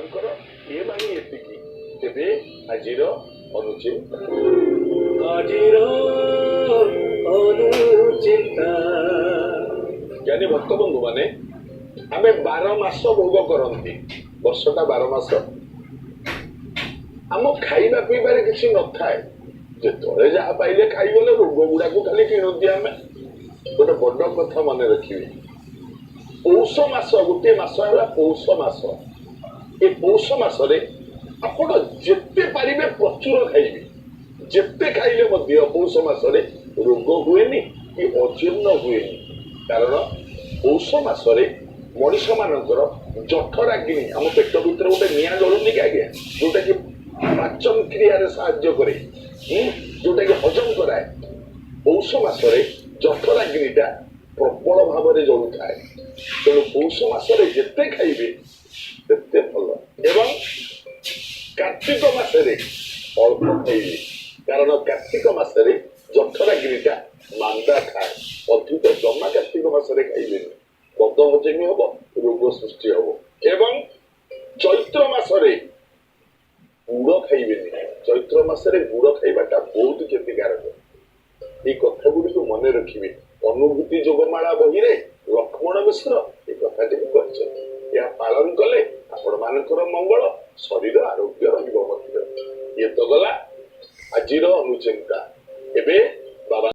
ଭଗବାନଙ୍କର ଏ ବାଣୀ ଏତିକି। ତେବେ ଆଜିର ଅନୁଚିନ୍ତା, ଆଜିର ଅନୁଚିନ୍ତା। ଜ୍ଞାନୀ ଭକ୍ତ ବନ୍ଧୁ ମାନେ, ଆମେ 12 ମାସ ଭୋଗ କରନ୍ତି। ବର୍ଷଟା 12 ମାସ। ଆମ ଖାଇବା ପିଇବାରେ କିଛି ନଥାଏ, ଯେତେବେଳେ ଯାହା ପାଇଲେ ଖାଇଗଲେ। ରୋଗ ଗୁଡାକୁ ଖାଲି କିଣନ୍ତି ଆମେ। ଗୋଟେ ବଡ କଥା ମନେ ରଖିବେ, ପୌଷ ମାସ, ଗୋଟିଏ ମାସ ହେଲା ପୌଷ ମାସ। ଏ ପୌଷ ମାସରେ ଆପଣ ଯେତେ ପାରିବେ ପ୍ରଚୁର ଖାଇବେ। ଯେତେ ଖାଇଲେ ମଧ୍ୟ ପୌଷ ମାସରେ ରୋଗ ହୁଏନି କି ଅଜୀର୍ଣ୍ଣ ହୁଏନି। କାରଣ ପୌଷ ମାସରେ ମଣିଷ ମାନଙ୍କର ଜଠରାଗ୍ନି, ଆମ ପେଟ ଭିତରେ ଗୋଟେ ନିଆଁ ଜଳୁନି କି ଆଜ୍ଞା, ଯୋଉଟା କି ପାଚନ କ୍ରିୟାରେ ସାହାଯ୍ୟ କରେ, ଯୋଉଟା କି ହଜମ କରାଏ। ପୌଷ ମାସରେ ଜଠରାଗ୍ନିଟା ପ୍ରବଳ ଭାବରେ ଜଳୁଥାଏ। ତେଣୁ ପୌଷ ମାସରେ ଯେତେ ଖାଇବେ ସେତେ ଭଲ। ଏବଂ କାର୍ତ୍ତିକ ମାସରେ ଅଳ୍ପ ଖାଇବେ, କାରଣ କାର୍ତ୍ତିକ ମାସରେ ଜଠରାଗ୍ନିଟା ମାନ୍ଦା ଥାଏ। ଅଧିକ ଜମା କାର୍ତ୍ତିକ ମାସରେ ଖାଇବେନି, ବଦ ହଜମି ହବ, ରୋଗ ସୃଷ୍ଟି ହବ। ଏବଂ ଚୈତ୍ର ମାସରେ ଗୁଡ଼ ଖାଇବେନି। ଚୈତ୍ର ମାସରେ ଗୁଡ଼ ଖାଇବାଟା ବହୁତ କ୍ଷତିକାରକ। ଏଇ କଥା ଗୁଡ଼ିକୁ ମନେ ରଖିବେ। ଅନୁଭୂତି ଯୋଗମାଳା ବହିରେ ଲକ୍ଷ୍ମଣ ମିଶ୍ର ଏ କଥାଟିକୁ କହିଛନ୍ତି। ଏହା ପାଳନ କଲେ ଆପଣମାନଙ୍କର ମଙ୍ଗଳ, ଶରୀର ଆରୋଗ୍ୟ ରହିବ ମଧ୍ୟ। ଇଏ ତ ଗଲା ଆଜିର ଅନୁଚିନ୍ତା।